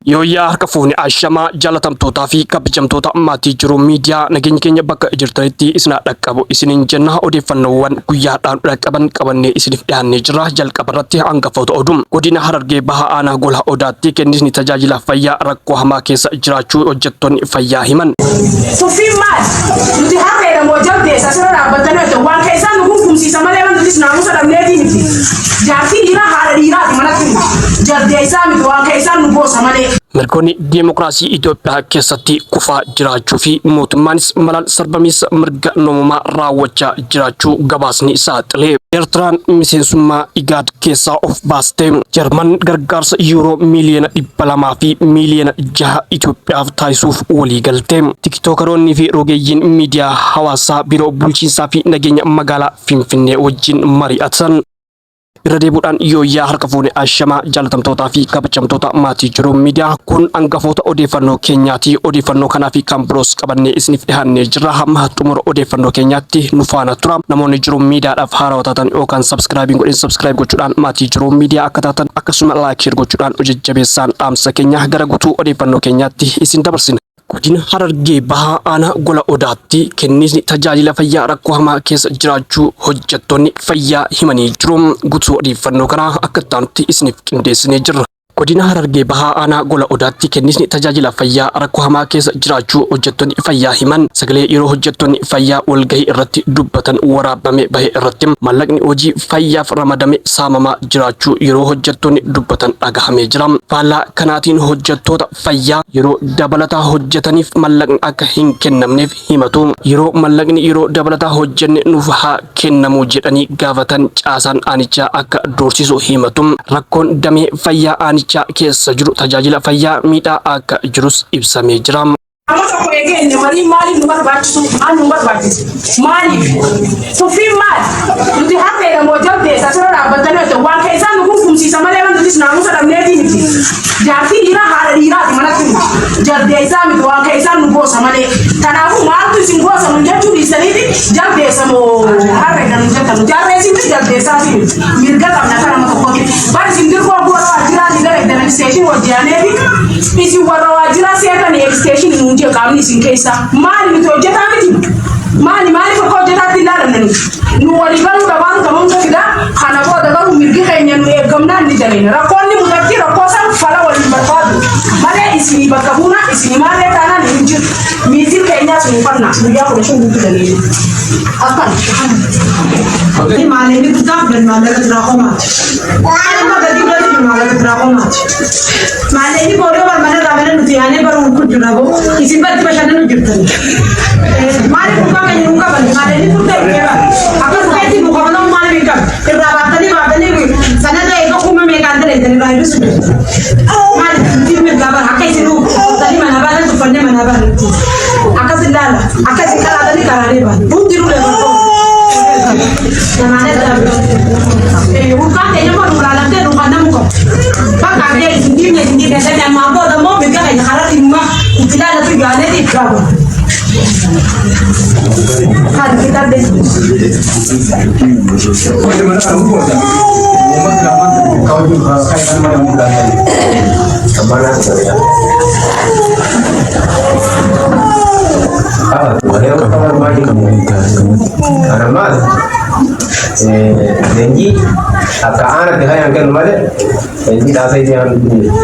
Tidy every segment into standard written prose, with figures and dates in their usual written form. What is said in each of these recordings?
Yooyyaa harka fuune ashamaa jaalatamtootaa fi kabajamtoota maatii jiru miidiyaa nageenyi keenya bakka jirtanitti isin haa dhaqqabu isiniin jenna odeeffannoowwan guyyaadhaan dhaqqaban qabannee isiniif dhiyaannee jirra jalqaba irratti hangafoota oduu godina Harargee Baha Aanaa Gola Odaatti kennisni tajaajila fayyaa rakkoo hamaa keessa jiraachuu hojjettoonni fayyaa himan. Tuffiin maali? Nuti harreedha moo jaldeessa asirra dhaabbattanii hojjetan. Waan keessaa nu gunkumsiisa malee wanti nutis naamusa dhabneetii miti. Jaartii dhiiraa haadha dhiiraati manatti miti. Jaldeessaa miti waan keessaa nu goosa malee. Mirgoonni Deemokiraasii Itoophiyaa keessatti kufaa jiraachuu fi mootummaanis malaan sarbamiinsa mirga namoomaa raawwachaa jiraachuu gabaasni saaxile. Eertiraan miseensummaa IGAD keessaa of baaste. Jarman gargaarsa Yuuroo miiliyoona 200 fi miiliyoona 6 Itoophiyaaf taasisuuf waliigalte. Tiktookaroonni fi rogeeyyiin miidiyaa hawaasaa Biiroo Bulchiinsaa fi Nageenya Magaalaa Finfinnee wajjin mari'atan. Irra deebuudhaan yooyyaa harka fuune ashamaa jaalatamtootaa fi kabajamtoota maatii jiruu miidiyaa kun hangafoota odeeffannoo keenyaati. Odeeffannoo kanaa fi kan biroos qabannee isiniif dhiyaannee jirra. Hamma xumura odeeffannoo keenyaatti nu faana tura. Namoonni jiruu miidiyaadhaaf haarawaa taatan yookaan subscribe godhin subscribe gochuudhaan maatii jiruu miidiyaa akka taatan akkasuma like share gochuudhaan nu jajjabeessaan dhaamsa keenya gara guutuu odeeffannoo keenyaatti isin dabarsina. Godina Harargee Bahaa Aanaa Gola Odaatti kenniisni tajaajila fayyaa rakkoo hamaa keessa jiraachuu hojjettoonni fayyaa himanii jiru. Guutuu odeeffannoo kanaa akka itti aanutti isiniif qindeessinee jirra. Godina Harargee Bahaa Aanaa Gola Odaatti kenniisni tajaajila fayyaa rakkoo hamaa keessa jiraachuu hojjettoonni fayyaa himan. Sagalee yeroo hojjettoonni fayyaa walgahii irratti dubbatan waraabame bahe irratti maallaqni hojii fayyaaf ramadame saamamaa jiraachuu yeroo hojjettoonni dubbatan dhagahamee jira. Faallaa kanaatiin hojjettoota fayyaa yeroo dabalataa hojjetaniif mallaqni akka hin kennamneef himatu. Yeroo mallaqni yeroo dabalataa hojjenne nuuf haa kennamu jedhanii gaafatan caasaan aanichaa akka doorsisu himatu. Rakkoon damee fayyaa aanichaa keessa jiru tajaajila fayyaa miidhaa akka jirus ibsamee jira. Amma tokko eegeenne mariin maaliif nu barbaachisu? Maal nu barbaachisu? Maaliif? Tuffiin maali? Nuti harreedha moo jaldeessa asirra dhaabbattanii hojjetan. Waan keessaa nu gunkumsiisa malee wanti nutis naamusa dhabneetii miti. Jaartii dhiiraa haadha dhiiraati manatti miti. Jaldeessaa miti waan keessaa nu goosa malee. Kanaafuu maaltu isin goosa nun jechuu dhiistaniiti jaldeessa moo harreedha nun jettan. Nuti harreesii miti jaldeessaas miti. Mirga qabna akka nama tokkotti. Bar isin dirqoo warra waajjiraa ni dalagdan extension hojjaaneeti. Isin warra waajjiraa seertan extension nuun jee qaamni isin keessaa. Maali nuti hojjetaa miti? Maali maaliif akka hojjetaatti ilaalamna nuti? Nu walii galuu dhabaatu kama hunda fida. Kana booda garuu mirgi keenya nu eeggamnaan ni daleena. Rakkoonni mudatti rakkoo san fala waliin barbaadu. Malee isinii bakka buuna isinii maallee taanaan hin jiru. Miitiin keenyaas nu fanna guyyaa 15 guutuu daleena. Akkan. Maallaqni guddaa fudhan maallaqa tiraakomaati. Amma gadi fudhatu maallaqa tiraakomaati. Maallaqni booda bar mana irraa mana nuti yaanee baruun kun jira boo isin batti bashannanu jirtan. Maaliif dhugaa keenya nu qaban maallaqni guddaa hin qaban. Akka dhufeetti nu qaban maaliif hin qaban. Irraa baaftanii baaftanii sanada eega kuma meeqaan daleessan irraa hir'isu jirtu. Maaliif nuti mirgaa bara akka isin uffatanii manaa baatan tuffannee manaa baatan. Akkas ilaala akka isin qaraatanii karaalee baatan. Hundinuu dabarfoo. Namaan adda Urkaan keenya immoo nu ilaalamtee nu kan namu qabu. Bakka akka isin diinne isin diinne sani ammaa booda immoo mirga keenya karaa dhimma itti ilaalatu yaalee itti gaafa. Kan fitadde. Leenjii akka aanatti kan kennu malee leenjii taasisa itti aanu hin jiru.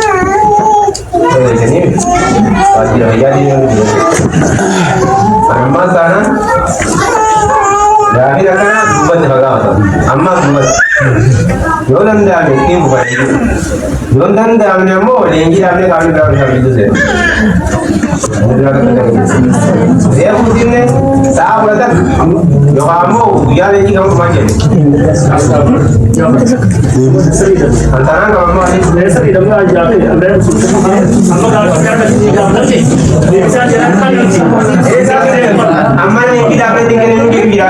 Waajjira fayyaa deemuu ni jiru. Ammaa taanaan gaafiin akkanaa duubatti fagaata. Ammaas duubatti. Yoo danda'ame ittiin buufate. Yoo hin danda'amne ammoo leenjii dhaabnee qaamni biraa bishaan bituu seena. Reefu sinne sa'a fudhatan yookaan ammoo guyyaa leenjii kan dhumaa jedhu. Kan tanaan qaban maali? Amma leenjii dhaabnee deeggaree nu deebiidha.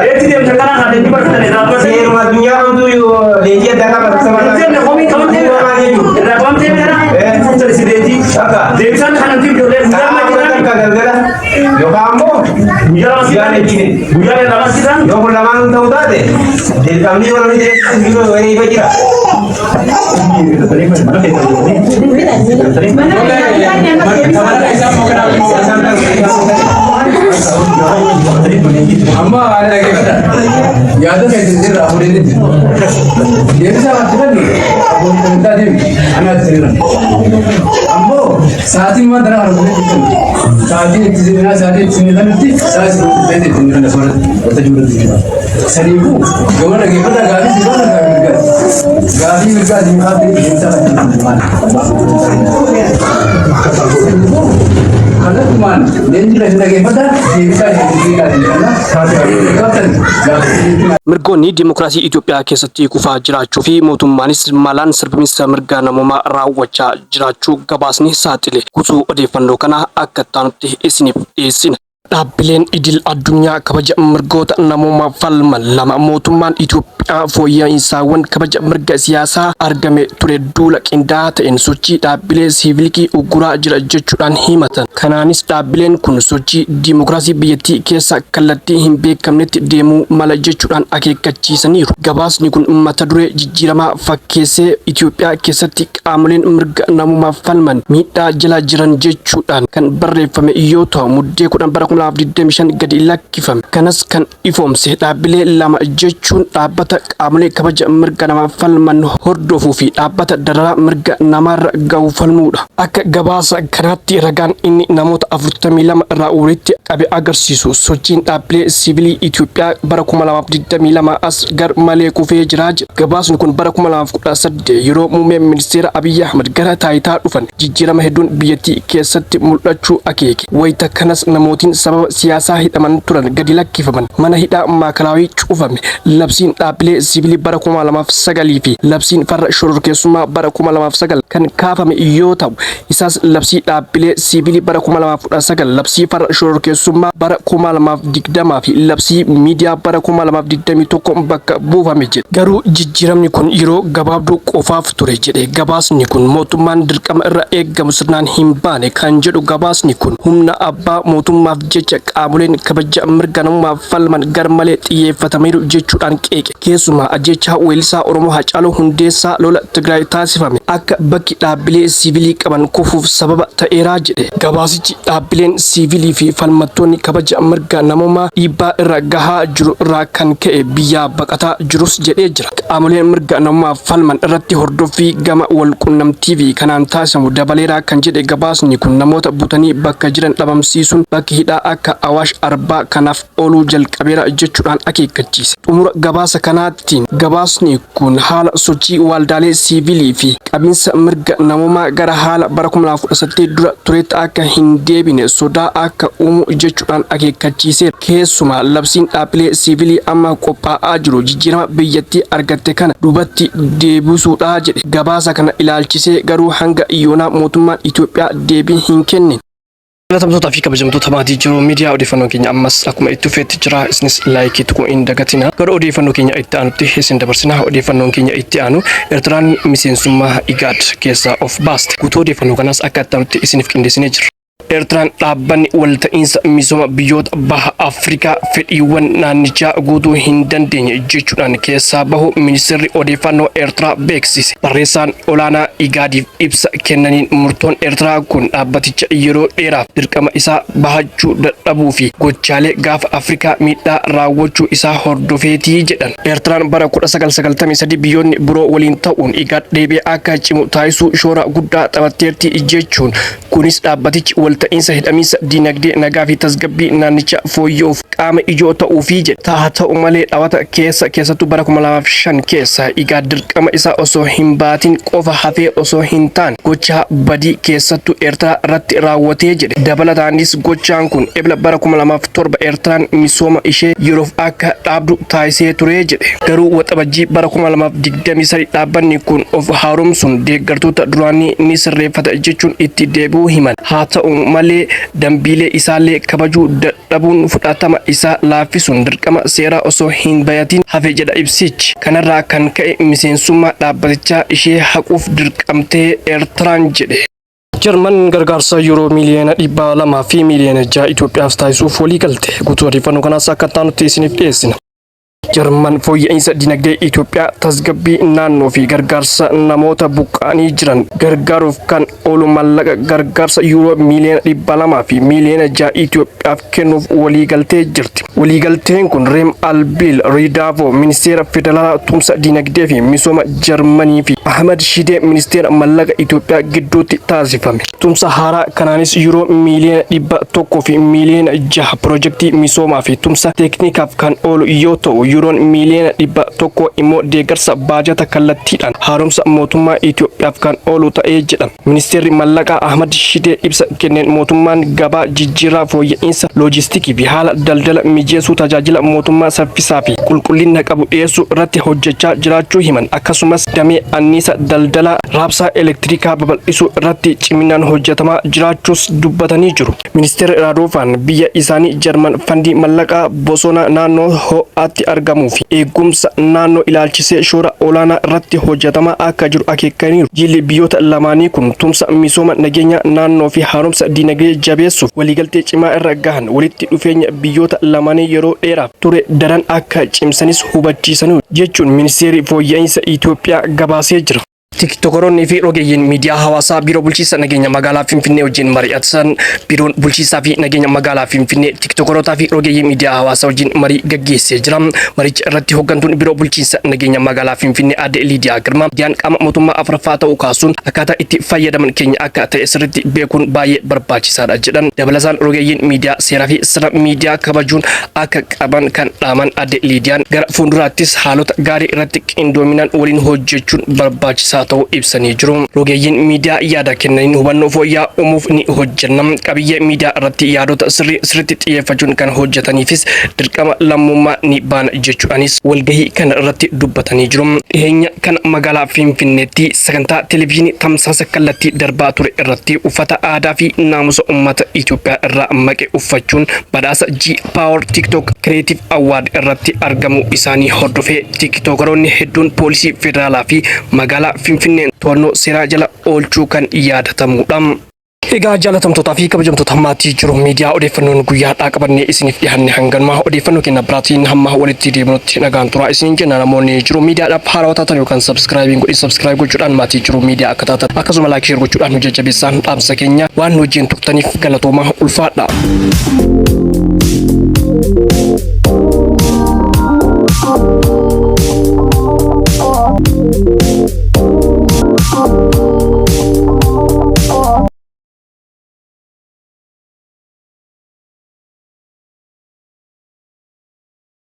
Seeruma addunyaa kamtuu leenjii addaa qaba. Galgala yookaan ammoo guyyaa leenjii yoo kun lamaan ta'uu taate dirqamni yoo namni jedhe yeroo ifa jira. Amma waan dhaggeeffadha. Yaada keessan irraa fuudhee jira. Deebisaa wanti fanni abboota amantaa deemi anaatti sirra. Ammoo sa'aatiin waan dara kana fuudhee jirtan. Sa'aatiin itti sirrinaa sa'aatiin itti sirrinaa kanatti sa'aatiin itti sirrinaa kana soorata wanta jiru jira. Saniifuu gama dhaggeeffadha gaafii sirraa gaafii mirgaati. Gaafii mirgaati gaafii deebisaa Saniifuu kallattumaan leenjii kan dhaggeeffadha deebisaa isin sirriidhaati kana gaafii. Mirgoonni dimokiraasii Itoophiyaa keessatti kufaa jiraachuu fi mootummaanis malaan sarbamiinsa mirga namoomaa raawwachaa jiraachuu gabaasni saaxile. Guutuu odeeffannoo kanaa akka itti aanutti isiniif dhiyeessina. Dhaabbileen idil addunyaa kabaja mirgoota namoomaa falman lama mootummaan Itoophiyaa fooyya'insaawwan kabaja mirga siyaasaa argame ture duula qindaa'aa ta'een sochii dhaabbilee siivilikii ugguraa jira jechuudhaan himatan. Kanaanis dhaabbileen kun sochii diimokiraasii biyyattii keessa kallattii hin beekamnetti deemuu mala jechuudhaan akeekkachiisaniiru. Gabaasni kun mata duree jijjiiramaa fakkeessee Itoophiyaa keessatti qaamoleen mirga namoomaaf falman miidhaa jala jiran jechuudhaan kan barreeffame yoo ta'u Muddee 10 bara 2025 gadi lakkifame. Kanas kan ifoomse dhaabbilee lama jechuun dhaabbata qaamolee kabaja mirga namaaf falman hordofuu fi dhaabbata dararaa mirga namaarra gahu falmuudha. Akka gabaasa kanaatti ragaan inni namoota 42 irraa walitti qabe agarsiisu sochiin dhaabbilee siivilii Itoophiyaa bara 2022 as gar malee kufee jira jedha. Gabaasni kun bara 2018 yeroo muummeen ministeera Abiyyi Ahmad gara taayitaa dhufan jijjiirama hedduun biyyattii keessatti mul'achuu akeeke. Wayita kanas namootiin sababa siyaasaa hidhaman turan gadi lakkifaman, mana hidhaa Maakalaawii cufame, labsiin dhaabbilee siivilii bara 2009 fi labsiin farra shororkeessummaa bara 2009 kan kaafame yoo ta'u, isaas labsii dhaabbilee siivilii bara 2019, labsii farra shororkeessummaa bara 2020 fi labsii miidiyaa bara 2021 bakka buufame jedhe. Garuu jijjiiramni kun yeroo gabaabduu qofaaf ture jedhe gabaasni kun. Mootummaan dirqama irra eegamu sirnaan hin baane kan jedhu gabaasni kun humna abbaa mootummaaf jecha qaamoleen kabaja mirga namummaaf falman garmalee xiyyeeffatamaniiru jechuudhaan qeeqe. Keessumaa ajjeechaa weellisaa Oromoo Haacaaluu Hundeessaa lola Tigraay taasifame akka bakki dhaabbilee siivilii qaban kufuuf sababa ta'eera jedhe. Gabaasichi dhaabbileen siivilii fi falmattoonni kabaja mirga namoomaa dhiibbaa irra gahaa jiru irraa kan ka'e biyyaa baqataa jirus jedhee jira. Qaamoleen mirga namoomaaf falman irratti hordoffii gama wal qunnamtii fi kanaan taasifamu dabaleera kan jedhe gabaasni kun namoota butanii bakka jiran dhabamsiisuun bakki hidhaa akka Awaash Arbaa kanaaf ooluu jalqabeera jechuudhaan akeekkachiise. Xumura gabaasa kanaatiin gabaasni kun haala sochii waaldaalee siivilii fi qabinsa mirga namoomaa gara haala bara 2018 dura turetti akka hin deebine sodaa akka uumu jechuudhaan akeekkachiiseera. Keessumaa labsiin dhaabbilee siivilii amma qophaa'aa jiru jijjiirama biyyattii argatte kana duubatti deebisuudha jedhe. Gabaasa kana ilaalchisee garuu hanga yoonaa mootummaan Itoophiyaa deebii hin kennine. Jaallatamtoota fi kabajamtoota maatii Jiruu Miidiyaa, odeeffannoon keenya ammas akkuma itti fufeetti jira. Isinis like tuquu hin dagatina. Gara odeeffannoo keenya itti aanutti isin dabarsina. Odeeffannoon keenya itti aanu Eertiraan miseensummaa IGAD keessaa of baaste. Guutuu odeeffannoo kanaas akka itti aanutti isiniif qindeessinee jirra. Eertiraan dhaabbanni walta'iinsa misooma biyyoota baha Afrikaa fedhiiwwan naannichaa guutuu hin dandeenye jechuudhaan keessaa bahu ministeerri odeeffannoo Eertiraa beeksise. Barreessaan olaanaa IGADiif ibsa kennaniin murtoon Eertiraa kun dhaabbaticha yeroo dheeraaf dirqama isaa bahachuu dadhabuu fi gochaalee gaafa Afrikaa miidhaa raawwachuu isaa hordofeetii jedhan. Eertiraan bara 1993 biyyoonni biroo waliin ta'uun IGAD deebi'ee akka cimu taasisuu shoora guddaa taphatteerti jechuun, kunis dhaabbatichi walta'iinsa hidhamiinsa diinagdee, nagaa fi tasgabbii naannichaa fooyya'uuf qaama ijoo ta'uufi jedhe. Haa ta'u malee dhawata keessa, keessattuu bara 2005 keessa IGAD dirqama isaa osoo hin baatin qofa hafee osoo hin taane gochaa badii keessattuu Eertiraa irratti raawwatee jedhe. Dabalataanis gochaan kun Ebla bara 2007 Eertiraan misooma ishee yeroof akka dhaabdu taasisee ture jedhe. Garuu Waxabajjii bara 2023 dhaabbanni kun of haaromsuun deeggartoota duraanii ni sirreeffata jechuun itti deebi'uu himan. Haa ta'u malee dambiilee isaallee kabajuu dadhabuun fudhatama isaa laaffisuun dirqama seeraa osoo hin bayatin hafe jedha ibsichi. Kanarraa kan ka'e miseensummaa dhaabbatichaa ishee haquuf dirqamtee Eertiraan jedhe. Jarman gargaarsa yuuroo miiliyoona 200 fi miiliyoona 6 Itoophiyaaf taasisuuf walii galte. Guutuu odeeffannoo kanaas akka itti aanutti isiniif dhiyeessina. Jarman fooyya'insa dinagdee Itoophiyaa, tasgabbii naannoo fi gargaarsa namoota buqqa'anii jiran gargaaruuf kan oolu mallaqa gargaarsa yuuroo miiliyoona 200 fi miiliyoona 6 Itoophiyaaf kennuuf waliigaltee jirti. Waliigalteen kun Reem Albiil Riidaavoo, ministeera federaalaa tumsa dinagdee fi misooma Jarmanii fi Ahmad Shidee, ministeera mallaqa Itoophiyaa gidduutti taasifame. Tumsa haaraa kanaanis yuuroo miiliyoona 100 fi miiliyoona 6 piroojeektii misoomaa fi tumsa teeknikaaf kan oolu yoo ta'u, yuuroon miiliyoona 100 immoo deeggarsa baajata kallattiidhaan haaromsa mootummaa Itoophiyaaf kan oolu ta'ee jedha. Ministeerri mallaqaa Ahmad Shidee ibsa kenneen, mootummaan gabaa jijjiirraa, fooyya'insa loojistikii fi haala daldala mijeessuu, tajaajila mootummaa saffisaa fi qulqullina qabu dhiyeessuu irratti hojjechaa jiraachuu himan. Akkasumas damee anniisa daldalaa, raabsaa elektirikaa babal'isuu irratti ciminaan hojjetamaa jiraachuus dubbatanii jiru. Ministeerri Raadoofaan biyya isaanii Jarman fandii mallaqaa bosona naannoo ho'aatti argamuu fi eegumsa naannoo ilaalchisee shoora olaanaa irratti hojjetamaa akka jiru akeekaniiru. Jilli biyyoota lamaanii kun tumsa misooma, nageenya naannoo fi haaromsa dinagdee jabeessuuf waliigaltee cimaa irra gahan walitti dhufeenya biyyoota lamaanii yeroo dheeraaf ture daran akka cimsanis hubachiisaniiru jechuun ministeerri fooyya'insa Itoophiyaa gabaasee jira. Tiktokoroonni fi rogeeyyiin miidiyaa hawaasaa biiroo bulchiinsa nageenya magaalaa Finfinnee wajjin mari'atan. Biiroon bulchiinsaa fi nageenya magaalaa Finfinnee tiktokorootaa fi rogeeyyii miidiyaa hawaasaa wajjin marii gaggeessee jira. Maricha irratti hooggantuun biiroo bulchiinsa nageenya magaalaa Finfinnee Aadde Liidiyaa Girmaa, miidiyaan qaama mootummaa afuraffaa ta'uu kaasuun, akkaataa itti fayyadaman keenya akka ta'e sirriitti beekuun baay'ee barbaachisaadha jedhan. Dabalataan rogeeyyiin miidiyaa seeraa fi sirna miidiyaa kabajuun akka qaban kan dhaaman Aadde Liidiyaan, gara fuulduraattis haalota gaarii irratti qindoominaan waliin hojjechuun barbaachisaa ta'uu ibsanii jiru. Rogeeyyiin miidiyaa yaada kennaniin, hubannoo fooyya'aa uumuuf ni hojjenna. Qabiyyee miidiyaa irratti yaadota sirrii sirriitti xiyyeeffachuun kan hojjetaniifis dirqama lammummaa ni baana jechuudhaanis walgahii kana irratti dubbatanii jiru. Dhiheenya kana magaalaa Finfinneetti sagantaa televezyiinii tamsaasa kallattii darbaa ture irratti uffata aadaa fi naamusa uummata Itoophiyaa irraa maqe uffachuun badhaasa G Power TikTok Creative Award irratti argamuu isaanii hordofee tiktookaroonni hedduun poolisii federaalaa fi magaalaa Finfinneen to'annoo seeraa jala oolchuu kan yaadatamudha. Egaa jaalatamtootaa fi kabajamtoota maatii Jiru Miidiyaa, odeeffannoon guyyaadhaa qabannee isiniif dhiyaanne hanganuma. Odeeffannoo keenya biraatiin hamma walitti deebinutti nagaan turaa isiniin jenna. Namoonni Jiru Miidiyaadhaaf haarawaa taatan yookaan subscribe hin godhin, subscribe gochuudhaan maatii Jiru Miidiyaa akka taatan, akkasuma like, share gochuudhaan nu jajjabeessaan dhaamsa keenya. Waan nu wajjin turtaniif galatoomaa, ulfaadha.